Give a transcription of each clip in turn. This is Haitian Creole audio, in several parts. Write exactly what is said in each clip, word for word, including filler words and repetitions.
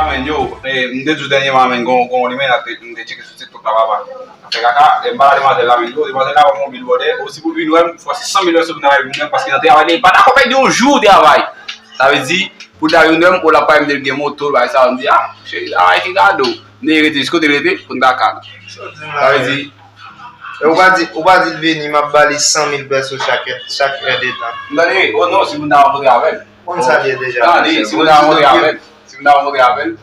Amèn, yo, eh, m te di w dènyèman, amèn, gon, gon limè, m te, m te tcheke sou TikTok la, papa. Sa fè kaka, eh, m pale a demwazèl la, amèn, yo, demwazèl la ban m yon bil bòdè, osi pou l vin wè m, fò se san mil pèsòn nan vin wè m, paske nan travay li, li pa dakò fè yon jou travay. Sa vle di, pou l ta vin wè m, ou l ap pale m de l gen moto, l bay sa, m di, ah, cheri, travay ki gade w. M te rete jis kote l rete, pou n ta kal. Sa vle di, E ou pa di, ou pa di l vini, m ap ba li san mil pèso chak, chak èdtan. Tande, oh non, si moun nan rankontre avè l. Konn sa l ye deja, tande, si moun nan rankontre avè l, si moun nan rankontre avè l,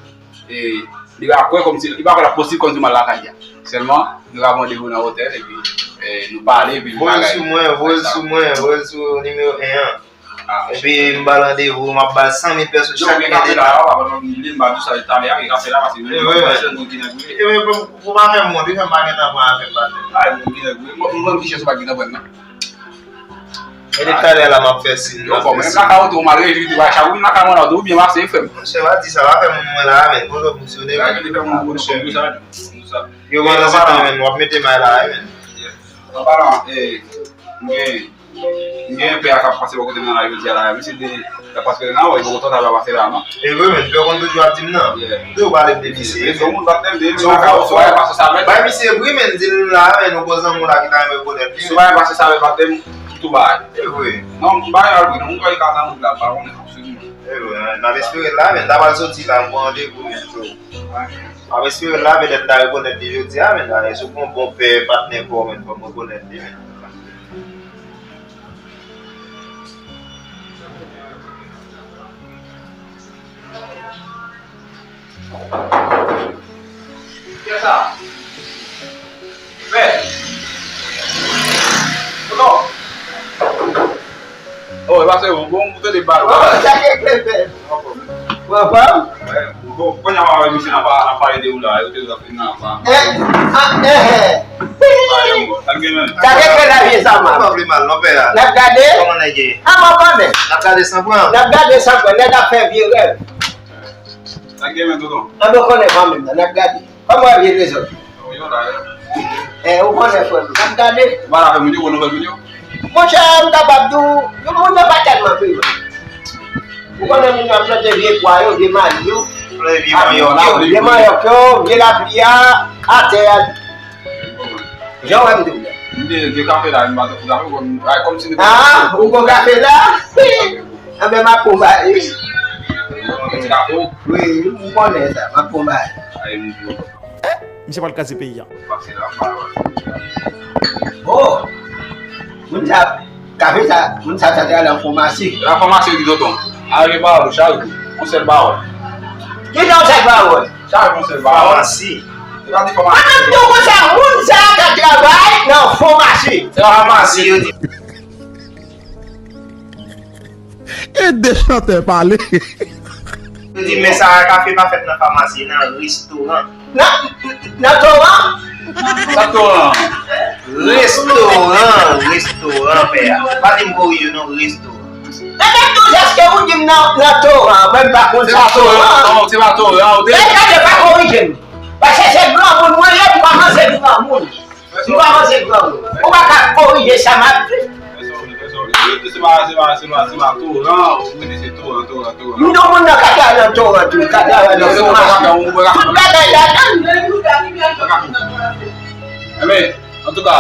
e, li pa kwè kòmsi, li pa kwè l ap posib kòmsi m al lakay li a. Sèlman, nou ka pran randevou nan otèl, epi, e, nou pale, epi nou bagay. Voye l sou mwen, voye l sou mwen, voye l sou nimewo en an. Epi m ba l randevou, m ap ba l san mil pèso chak èdtan. Yo, men kafe la, yo, pa ban m li, m ba l di sa talè a, men kafe la, paske menm pèsòn moun ki nan gouye. E, men, pou, pou pa fè m wont, wi, fè m pa gentan pran afè m pa tèt. Ay, moun ki nan gouye. Mwen, mwen, ki chans ou pa t gentan pran nan. E de talè la, m ap fè siy. Yo, bon, menm lakay ou tou, ou mal rejwi tou, pa chak ou vin lakay mwen la, ou tou, ou byen pase, frè m. Monchè, pa di sa, pa fè moun mwen la, men, konn sa fonksyone, men. Monchè. Yo, pandan se tan, men, w ap mete may la, men. An palan, e, m gen M gen pè a k ap pase bò kote m nan la jodi a la, misye te, l ap pase kote m nan, wi, poko tande sa l ap pase la, non. E vre, men, pè konn toujou ap di m nan. Yeah. Tou pale m de misye. Misye, misye, yon moun bat tèm de, misye, misye, bay misye bri, men, di l la, men, nou gwo zanmi w la ki ta renmen rekonèt li. Si w pa renmen pase sa avè l bat tèm, tou bay. E vre. Non, m pa renmen al bri, non, m kwè li ka nan wout la, m pa konnen, absoliman. E vre, n ap espere l la, men, ta pral soti la, m pran randevou, men, tou. M ap espere l la, petèt m ta rekonèt li jodi a, men, la, e si w pran bon pè, patnè pa w, men, fò m rekonèt li, men. Kiyès sa? Fè. Tonton. Oh, e pa se ou, bon, ou tande bal. Oh, sa ki regle fè. Ou anfòm? Bon, kounye a, m ap wè misye nan pa, nan pale de ou la, yo te nan pa. Eh, ah, eh, eh. Sa gen menm. Sa gen kè la vye sa, man. Pa vle mal, non, pè a. N ap gade. Kòman nèg ye? Ah, mwen konnen. N ap gade san pran. N ap gade san pran. Nèg ap fè vye rèv. Sa gen menm, tonton. An nou konnen fanmi m nan, n ap gade. Kòman w ap vye trezò? Yo la, yo. Eh, ou konnen frè m, n ap gade. Ou pa la fè moun yo, ou nouvèl moun yo? Monchè, m kapab di w, yo moun yo pa tèlman privan. Ou konnen moun yo ap plante vye pwa yo, vye mani yo. Vye manyòk yo, vye manyòk yo, vye lapli a, atè a. Jan w wè m di w la. M te, te kafe la, m pa te fouta pou konn, ay, kòmsi nou. Ah, ou gon kafe la? Anben, m ap konbay. Ti kafe w? Wi, m konnen sa, m ap konbay. Ay, m di w. Misye pral kraze peyi a. Oh! Moun sa, kafe sa, moun sa, sa te al nan fomasi. Nan fomasi, wi, tonton. Arete pawòl ou, Charles. Yon sèl pawòl. Ki jan yon sèl pawòl? Charles, yon sèl pawòl. Fomasi. Yo pa di fomasi. Mwen menm tou konsa, moun sa ka travay nan fomasi. Se fomasi, yo di. Ede chantè pale. Yo di, men sa kafe pa fèt nan famasi, nan restoran. Nan, nan toran? Sa toran? Restoran, restoran, pè a. Pa di m korije non, restoran. Enben tou, èske ou di m nan, nan toran? Mwen m pa konn sa toran. Non, se pa toran, ou te. Gade, pa korije m. Paske se granmoun mwen ye, m pa manze granmoun. M pa manze granmoun. Ou pa ka korije sa m ap di. Se pa, se pa, se pa, se pa toran, ou mete se toran, toran, toran. M di w moun nan ka travay nan toran tou, ka travay nan fomasi. Tout bagay ladan l. Enben, antouka,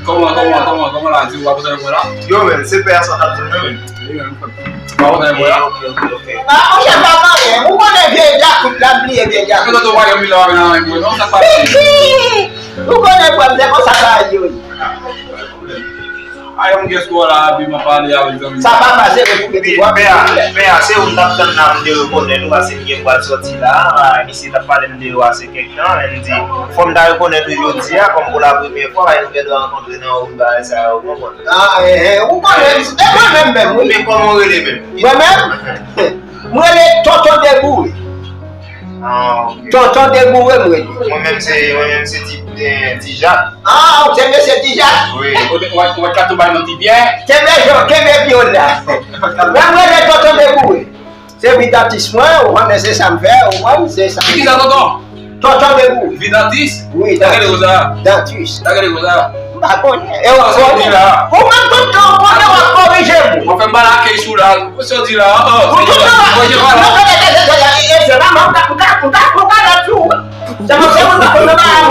kòman, kòman, kòman, kòman la di ou pa bezwen mwen la? Yo, men, se pè a sa t ap di m nan, men. Wi, men, m konn. Pa bezwen mwen la? Ok, ok, ok. Ah, monchè, pa anyen. Ou konnen vye djakout la, bliye vye djakout. Ou konnen pwòblèm, se konsa bagay yo ye. Ay, yon gès wò la, epi m ap pale avèk zanmi m. Sa pa fasil pou mete pwòblèm. Pè a, pè a, se ou m t ap tann la, m te rekonèt ou, paske m gen pral sòti la. Misye t ap pale m de ou ase kèk tan, e m di, fò m ta rekonèt ou jodi a, kòm pou la premyè fwa, e nou gen dwa rankontre nan wout bagay sa yo, ou konprann? Ah, eh, eh, ou konnen, e mwen menm menm, wi. Men kòman w rele menm? Mwen menm? Mwen rele Tonton Deboure. Ah, ok. Tonton Deboure, mwen rele. Mwen menm se, mwen menm se Ti, eh, Ti Jak. Ah, ou se mesye Ti Jak? Wi. Ou te, ou te, ou te ka tou bay non Ti Pyè? Kenbe, kenbe pye w la. Mwen, mwen rele Tonton Deboure. Se vidantis mwen, ou konnen se sa m fè, ou konn, se sa. Kisa, tonton? Tonton Deboure. Vidantis? Wi, dantis. Sa gade konsa? Dantis. Sa gade konsa? M pa konnen. E w ap konnen. Ou menm tout tan ou konnen w ap korije m. Mwen fè m pa lage sou la. Ou soti la. Ou tout tan w ap korije m. Non, non, non, non, non, non, e se la, m ap, m ap, m ap, m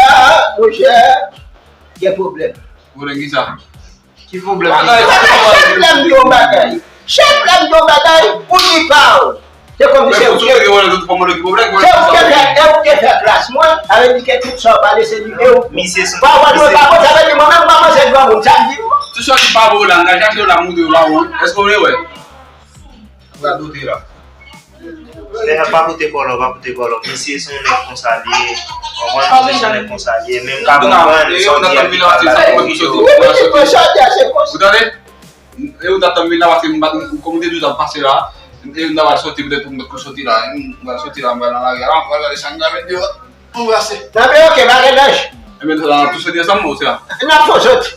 la, monchè, gen pwoblèm. Pwoblèm ki sa? Ki pwoblèm? Chak lè m di yon bagay, chak lè m di yon bagay, ou di pa w. Se kòmsi se ou ki, se ou ki fè, e ou ki fè klas mwen, sa vle di ke tout sa w pale se li, e ou. Misye se, pawòl mwen pa bon, sa vle di mwen menm m pa panse granmoun, sa m di w. Tout sa ki pa bon la, n ka chache w la, montre w la, ou, èske w vle wè? Radote la. Lè pa pote kòlò, pa pote kòlò. Misye se yon nèg konsa li ye. Konprann, misye se yon nèg konsa li ye. Menm ka konprann, sa w di a ki pa la. Ou tande? E ou t ap tann vin la, paske m pa t, kòm ou te di w t ap pase la, e m ta pral soti, petèt pou m mèt kou soti la, m pral soti la, m pral nan lari a, m pral gade sa m ka fè deyò, m pase. Nan men, oke, pa gen danje. Ebyen, nou tou soti ansanm, ou se la. N ap fon soti.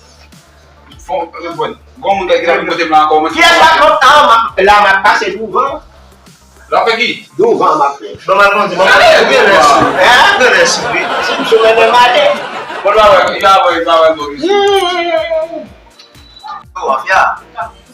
Fon, e, bon, gon moun ki la vin kote m la ankò, mwen. Kiyès k ap mont an, la m ap pase douvan. L ap fè ki? Douvan m ap fè. Bon, m al kondi, bon, ou gen lè sou, ou gen lè sou, wi. Si m sou mennen m ale. Bon, l pa wè, li pa wè, li pa wè, bon. Yo, mafya.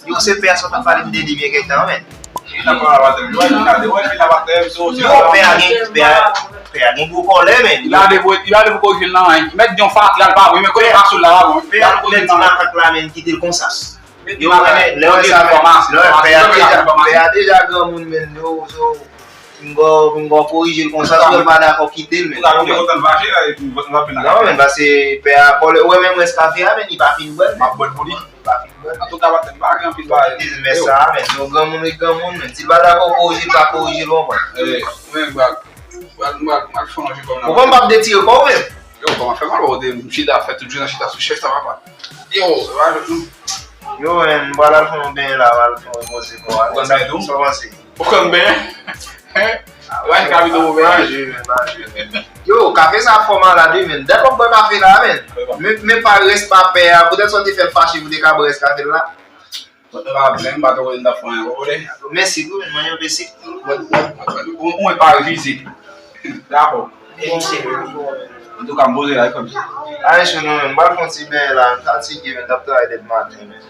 Yo, se pè a sa w t ap pale m de li byen gentan, men. Li nan pale avè m. Wè, li nan de, wè, li nan pale m, so, yo, pè a gen, pè a, pè a gen gwo kòlè, men. Li pa vle pou, li pa vle pou korije l nan anyen. Mèt di yon fatra, l pa vre, men kote pa sou l la, pa bon. Pè a, mèt di makak la, men, kite l konsa. Yo, men, lè w sa, lè w pè a deja, pè a deja granmoun, men, yo, so, Pinga w, pinga w korije l konsa, si w pa dakò, kite l, men. Ou ta kontan fache la, epi nou va fè nan kafe. Non, men, paske pè a, kòlè, ou wè menm rès kafe a, men, li pa fin bwè l, men. M ap bwè l pou li. Li pa fin bwè l. Antouka, pa, pa gen anpil bagay. Biznis sa, men, se yon granmoun ret granmoun, men. Si l pa dakò korije l, pa korije l, ou konprann. Eh, mwen, m pral, m pral, m pral, m pral fè yon jikòm nan. Ou konn m p ap detire kò w, men. Yo, kòman fè mal, ou te, m chita, fè tout jounen chita sou chèz, sa va pa. Yo, sa va, yo, men, m pral al fè yon benyen la, m al fè yon repoze kò a. Ou konn benyen tou? Sa w panse? Ou konn benyen? Hein? Wè, ka vin ou benyen. Manje, men, manje, men. Yo, kafe sa ap fè w malad, wi, men. Dat w ap bwè kafe la, men. Men, men pa rès pa pè a, poutèt sa w te fè l fache pou te ka bwè rès kafe l la. Mwen pa blen, m pa twò wè m t ap fè anyen, ou konnen. Mèsi tou, men, mwen yon pesi. Mwen, mwen, mwen, mwen pa refize. Dakò. Antouka, m poze la, e kòmsi. Ay, sou nou, men, m pral fè yon ti benyen la, m fatige, men, m t ap travay depi maten, men.